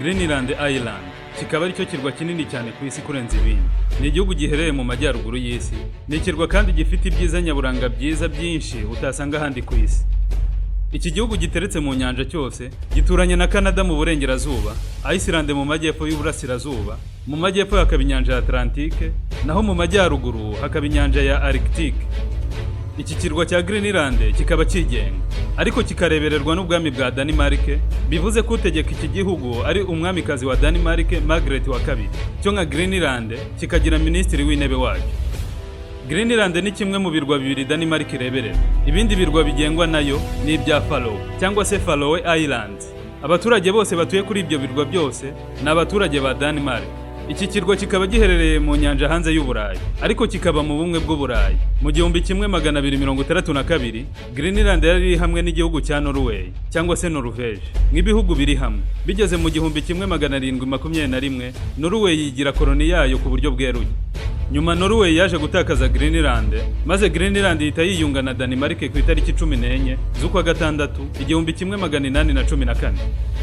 Greenland Island, kikaba aricyo kirwa kinini cyane ku isi kurenza ibindi. Ni igihugu giherereye mu majyaruguru y'isi. Ni ikirwa kandi gifite ibyiza nyaburanga byiza byinshi utasanga ahandi ku isi. Iki gihugu giteretse mu nyanja cyose gituranye na Canada mu burengerazuba, Iceland mu majyepfo y'uburasirazuba, mu majyepfo hakaba inyanja ya Atlantique, naho mu majyaruguru hakaba inyanja ya Arctique. Iki kirwa cya Greenland kikaba cyigenga, ariko kikarebererwa n'ubwami bwa Denmark, bivuze ko utegeka iki gihugu ari umwamikazi wa Denmark, Margaret wa Kabiri. Cyo nka Greenland kikagira minisitiri w'intebe wacyo. Greenland ni kimwe mu birwa bibiri Denmark ireberera. Ibindi birwa bigengwa nayo ni ibya Faroe cyangwa se Faroe Islands. Abaturage bose batuye kuri ibyo birwa byose ni abaturage ba Denmark. Iki kirwa kikaba giherereye mu nyanja hanze y'Uburayi, ariko kikaba mu Bumwe bw'Uburayi. Mu 1262, Greenland yari iri hamwe n'igihugu cya Norway cyangwa se Norvège nk'ibihugu biri hamwe. Bigeze mu 1721, Norway yigira koloni yayo ku buryo bweruye. Nyuma Norway yaje gutakaza Greenland, maze Greenland ihita yiyunga na Denmark ku itariki 14 z'ukwa gatandatu 1814.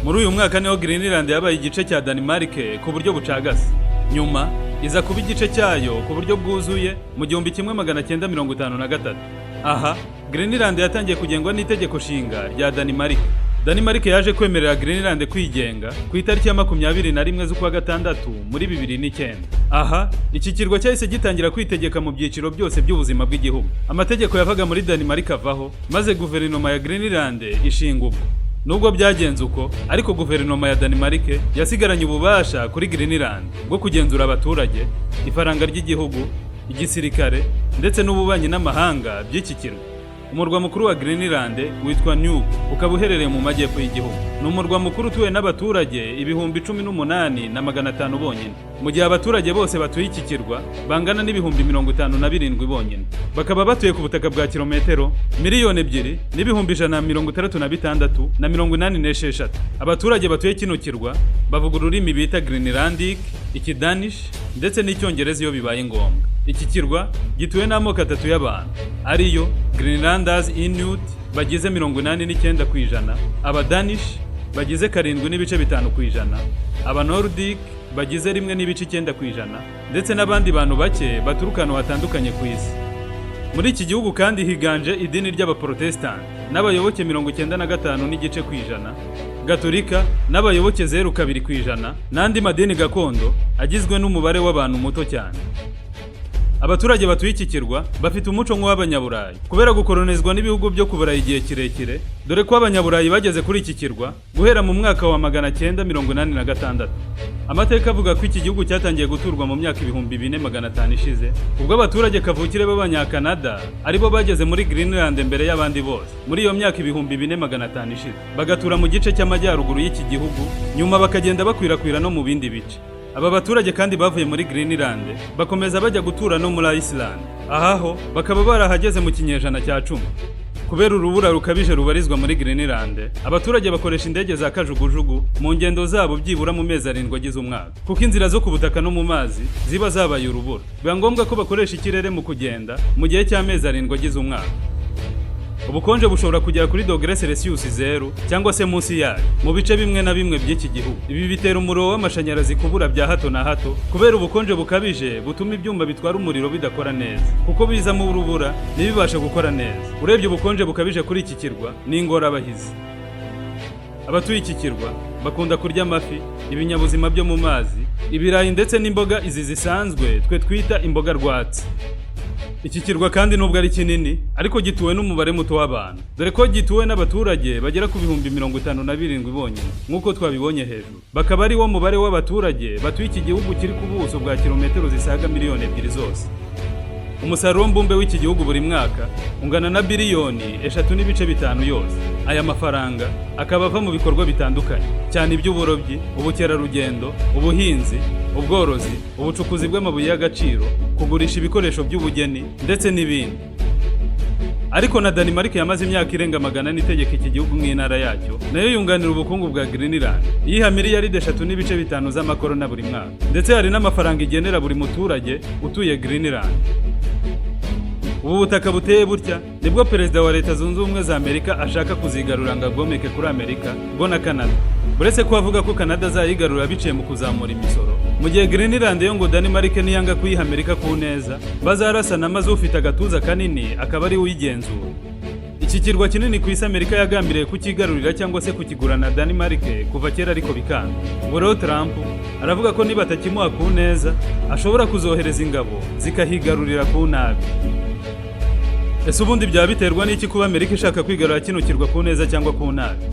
Muri uyu mwaka niho Greenland yabaye igice cya Denmark ku buryo bucagase. Nyuma iza kuba igice cyayo ku buryo bwuzuye mu 1953. Aha Greenland yatangiye kugengwa n'itegeko nshinga rya Denmark. Denmark yaje kwemerera Greenland kwigenga ku itariki ya 21 z'ukwa gatandatu muri 2009. Aha iki kirwa cyahise gitangira kwitegeka mu byiciro byose by'ubuzima bw'igihugu. Amategeko yavaga muri Denmark avaho, maze guverinoma ya Greenland ishinga ubwo. Nubwo byagenze uko, ariko guverinoma ya Denmark yasigaranye ububasha kuri Greenland bwo kugenzura abaturage, ifaranga ry'igihugu, igisirikare ndetse n'ububanyi n'amahanga by'iki kirwa. Umurwa mukuru wa Greenland witwa Nuuk, ukaba uherereye mu majyepfo y'igihugu. Ni umurwa mukuru utuwe n'abaturage 18,500 bonyine, mu gihe abaturage bose batuye iki kirwa bangana n'ibihumbi 57 bonyine. Bakaba batuye ku butaka bwa kilometero 2,166,086. Abaturage batuye kino kirwa bavuga ururimi bita Greenlandic, Ikidanish ndetse n'Icyongereza iyo bibaye ngombwa. Iki kirwa gituwe n'amoko atatu y'abantu, ariyo Greenlanders Inuit bagize 89%, Abadanish bagize 7.5%, Abanordic bagize 1.9%, ndetse n'abandi bantu bake baturuka ahantu hatandukanye ku isi. Muri iki gihugu kandi higanje idini ry'Abaporotesitanti n'abayoboke 95.5%, Gatolika n'abayoboke 0.2%, n'andi madini gakondo agizwe n'umubare w'abantu muto cyane. Abaturage batuye iki kirwa bafite umuco nk'uw'Abanyaburayi kubera gukoronizwa n'ibihugu byo ku Burayi igihe kirekire, dore ko Abanyaburayi bageze kuri iki kirwa guhera mu mwaka wa 986. Amateka avuga ko iki gihugu cyatangiye guturwa mu myaka 4500 ishize, ubwo abaturage kavukire b'Abanyakanada aribo bageze muri Greenland mbere y'abandi bose muri iyo myaka 4500 ishize, bagatura mu gice cy'amajyaruguru y'iki gihugu, nyuma bakagenda bakwirakwira no mu bindi bice. Aba baturage kandi bavuye muri Greenland bakomeza bajya gutura no muri Iceland, ahaho bakaba barahageze mu kinyejana cya 10. Kubera urubura rukabije rubarizwa muri Greenland, abaturage bakoresha indege za kajugujugu mu ngendo zabo byibura mu mezi 7 agize umwaka, kuko inzira zo ku butaka no mu mazi ziba zabaye urubura. Biba ngombwa ko bakoresha ikirere mu kugenda mu gihe cy'amezi 7 agize umwaka. Ubukonje bushobora kugera kuri dogere Celsius 0 cyangwa se munsi yayo mu bice bimwe na bimwe by'iki gihugu. Ibi bitera umuriro w'amashanyarazi kubura bya hato na hato, kubera ubukonje bukabije butuma ibyuma bitwara umuriro bidakora neza, kuko bizamo urubura ntibibashe gukora neza. Urebye ubukonje bukabije kuri iki kirwa ni ingorabahizi. Abatuye iki kirwa bakunda kurya amafi, ibinyabuzima byo mu mazi, ibirayi ndetse n'imboga izi zisanzwe twe twita imboga rwatsi. Iki kirwa kandi nubwo ari kinini, ariko gituwe n'umubare muto w'abantu, dore ko gituwe n'abaturage bagera ku 57,000 bonyine nk'uko twabibonye hejuru, bakaba ari wo mubare w'abaturage batuye iki gihugu kiri ku buso bwa kilometero zisaga miliyoni 2 zose. Umusaruro mbumbe w'iki gihugu buri mwaka ungana na biliyoni 3.5 yose. Aya mafaranga akaba ava mu bikorwa bitandukanye, cyane iby'uburobyi, ubukerarugendo, ubuhinzi, ubworozi, ubucukuzi bw'amabuye y'agaciro, kugurisha ibikoresho by'ubugeni ndetse n'ibindi. Ariko na Denmark yamaze imyaka irenga 400 itegeka iki gihugu nk'intara yacyo, nayo yunganira ubukungu bwa Greenland iyiha miliyaride 3.5 z'amakorona buri mwaka, ndetse hari n'amafaranga igenera buri muturage utuye Greenland. Ubu butaka buteye butya nibwo perezida wa Leta Zunze Ubumwe za Amerika ashaka kuzigarura ngo agomeke kuri Amerika bwo na Canada. Uretse ko avuga ko Canada azayigarura biciye mu kuzamura imisoro, mu gihe Greenland yo ngo Denmark niyanga kuyiha Amerika ku neza, bazarasana, maze ufite agatuza kanini akaba ari we uyigenzura. Iki kirwa kinini ku isi, Amerika yagambiriye kukigarurira cyangwa se kukigura na Denmark kuva kera, ariko bikanga. Ubu rero Trump aravuga ko niba atakimuha ku neza, ashobora kuzohereza ingabo zikahigarurira ku nabi. Ese ubundi byaba biterwa n'iki kuba Amerika ishaka kwigarurira kino kirwa ku neza cyangwa ku nabi?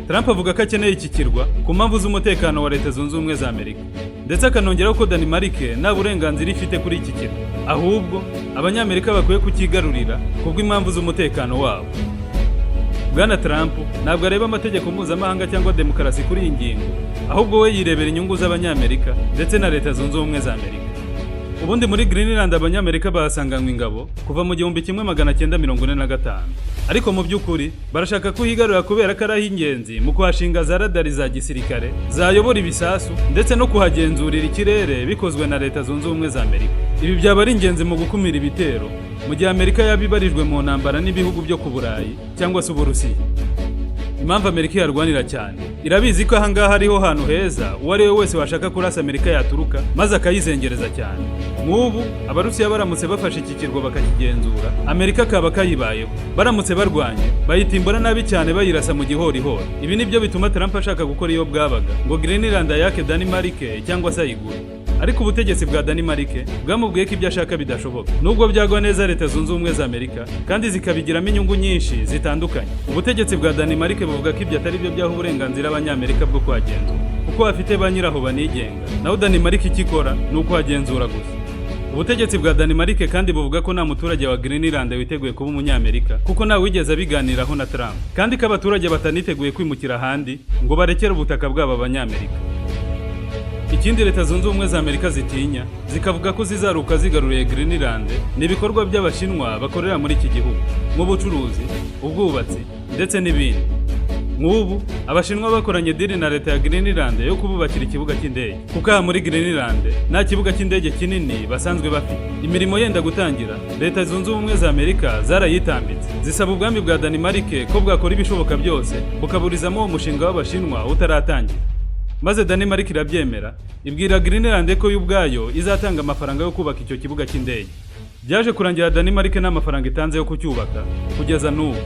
Trump avuga ko akeneye iki kirwa ku mpamvu z'umutekano wa Leta Zunze Ubumwe za Amerika, ndetse akanongeraho ko Denmark nta burenganzira ifite kuri iki kirwa, ahubwo Abanyamerika bakwiye kukigarurira kubw'impamvu z'umutekano wabo. Bwana Trump ntabwo areba amategeko mpuzamahanga cyangwa demokarasi kuri iyi ngingo, ahubwo we yirebera inyungu z'Abanyamerika ndetse na Leta Zunze Ubumwe za Amerika. Ubundi muri Greenland Abanyamerika bahasanganywe ingabo kuva mu 1945, ariko mu by'ukuri barashaka kuhigarurira kubera ko ari ah'ingenzi mu kuhashinga za radari za gisirikare zayobora ibisasu, ndetse no kuhagenzurira ikirere bikozwe na Leta Zunze Ubumwe za Amerika. Ibi byaba ari ingenzi mu gukumira ibitero mu gihe Amerika yaba ibarijwe mu ntambara n'ibihugu byo ku Burayi cyangwa se Uburusiya. Impamvu Amerika iharwanira cyane, irabizi ko ahangaha ariho hantu heza uwo ari we wese washaka kurasa Amerika yaturuka, maze akayizengereza cyane. Nk'ubu Abarusiya baramutse bafashe iki kirwa bakakigenzura, Amerika kaba kayibayeho. Baramutse barwanye, bayitimbura nabi cyane, bayirasa mu gihorihori. Ibi nibyo bituma Trump ashaka gukora iyo bwabaga ngo Greenland ayake Denmark cyangwa se ayigure, ariko ubutegetsi bwa Denmark bwamubwiye ko ibyo ashaka bidashoboka, nubwo byagwa neza Leta Zunze Ubumwe za Amerika kandi zikabigiramo inyungu nyinshi zitandukanye. Ubutegetsi bwa Denmark buvuga ko ibyo atari byo byaha uburenganzira Abanyamerika bwo kuhagenzura, kuko bafite ba nyiraho banigenga, naho Denmark icyo ikora ni ukuhagenzura gusa. Ubutegetsi bwa Denmark kandi buvuga ko nta muturage wa Greenland witeguye kuba Umunyamerika, kuko ntawe wigeze abiganiraho na Trump, kandi ko abaturage bataniteguye kwimukira ahandi ngo barekere ubutaka bwabo Abanyamerika. Ikindi Leta Zunze Ubumwe za Amerika zitinya, zikavuga ko zizaruka zigaruriye Greenland, ni ibikorwa by'Abashinwa bakorera muri iki gihugu nk'ubucuruzi, ubwubatsi ndetse n'ibindi. Nk'ubu Abashinwa bakoranye deal na leta ya Greenland yo kububakira ikibuga cy'indege, kuko aha muri Greenland nta kibuga cy'indege kinini basanzwe bafite. Imirimo yenda gutangira, Leta Zunze Ubumwe za Amerika zarayitambitse, zisaba ubwami bwa Denmark ko bwakora ibishoboka byose bukaburizamo uwo mushinga w'Abashinwa utaratangira, maze Denmark irabyemera, ibwira Greenland ko yo ubwayo izatanga amafaranga yo kubaka icyo kibuga cy'indege. Byaje kurangira Denmark nta mafaranga itanze yo kucyubaka kugeza n'ubu.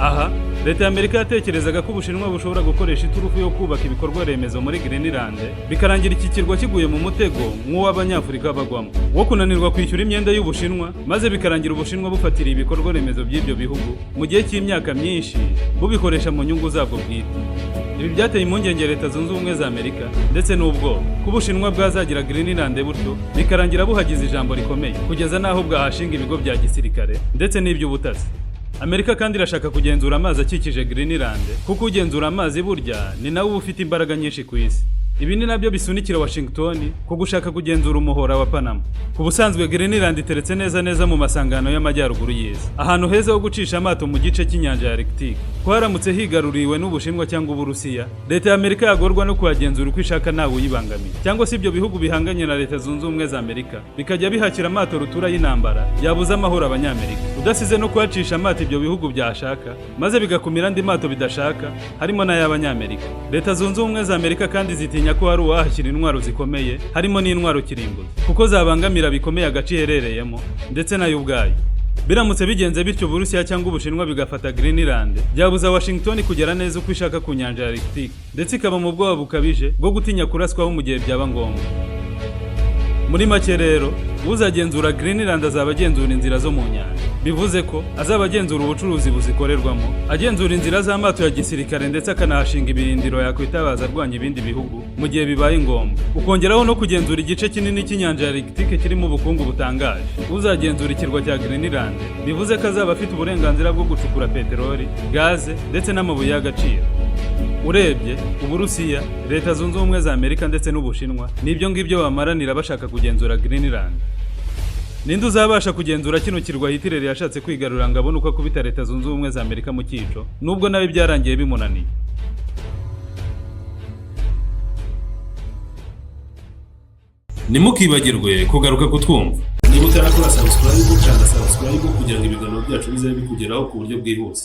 Aha leta ya Amerika yatekerezaga ko Ubushinwa bushobora gukoresha iturufu yo kubaka ibikorwa remezo muri Greenland, bikarangira iki kirwa kiguye mu mutego nk'uw'Abanyafurika bagwamo wo kunanirwa kwishyura imyenda y'Ubushinwa, maze bikarangira Ubushinwa bufatiriye ibikorwa remezo by'ibyo bihugu mu gihe cy'imyaka myinshi, bubikoresha mu nyungu zabwo bwite. Ibi byateye impungenge Leta Zunze Ubumwe za Amerika ndetse n'ubwoba ko Ubushinwa bwazagira Greenland butyo bikarangira buhagize ijambo rikomeye, kugeza n'aho bwahashinga ibigo bya gisirikare ndetse n'iby'ubutasi. Amerika kandi irashaka kugenzura amazi akikije Greenland, kuko ugenzura amazi burya ni nawe uba ufite imbaraga nyinshi ku isi. Ibi ni nabyo bisunikira Washington ku gushaka kugenzura umuhora wa Panama. Ku busanzwe Greenland iteretse neza neza mu masangano y'amajyaruguru y'isi, ahantu heza ho gucisha amato mu gice cy'inyanja ya Arctique. Ko haramutse higaruriwe n'Ubushinwa cyangwa Uburusiya, leta ya Amerika yagorwa no kuhagenzura uko ishaka ntawe uyibangamiye, cyangwa se ibyo bihugu bihanganye na Leta Zunze Ubumwe za Amerika bikajya bihakira amato rutura y'intambara yabuza amahoro Abanyamerika, udasize no kuhacisha amato ibyo bihugu byashaka, maze bigakumira andi mato bidashaka, harimo n'ay'Abanyamerika. Leta Zunze Ubumwe za Amerika kandi zitinya ko hari uwahashyira intwaro zikomeye, harimo n'intwaro kirimbuzi, kuko zabangamira bikomeye agace iherereyemo ndetse nayo ubwayo. Biramutse bigenze bityo, Uburusiya cyangwa Ubushinwa bigafata Greenland, byabuza Washington kugera neza uko ishaka ku nyanja ya Arctique, ndetse ikaba mu bwoba bukabije bwo gutinya kuraswaho mu gihe byaba ngombwa. Muri make rero, uzagenzura Greenland azaba agenzura inzira zo mu nyanja, bivuze ko azaba agenzura ubucuruzi buzikorerwamo, agenzura inzira z'amato ya gisirikare, ndetse akanahashinga ibirindiro yakwitabaza arwanya ibindi bihugu mu gihe bibaye ngombwa, ukongeraho no kugenzura igice kinini cy'inyanja ya Arctique kirimo ubukungu butangaje. Uzagenzura ikirwa cya Greenland bivuze ko azaba afite uburenganzira bwo gucukura peteroli, gaze ndetse n'amabuye y'agaciro. Urebye Uburusiya, Leta Zunze Ubumwe za Amerika ndetse n'Ubushinwa, nibyo ngibyo bamaranira bashaka kugenzura Greenland. Ninde uzabasha kugenzura kino kirwa Hitler yashatse kwigarurira ngo abone uko akubita Leta Zunze Ubumwe za Amerika mu cyico, nubwo nawe byarangiye bimunaniye? Ntimukibagirwe kugaruka kutwumva. Niba Niba utarakora subscribe, kanda subscribe kugira ngo ibiganiro byacu bizabe bikugeraho ku buryo bwihuse.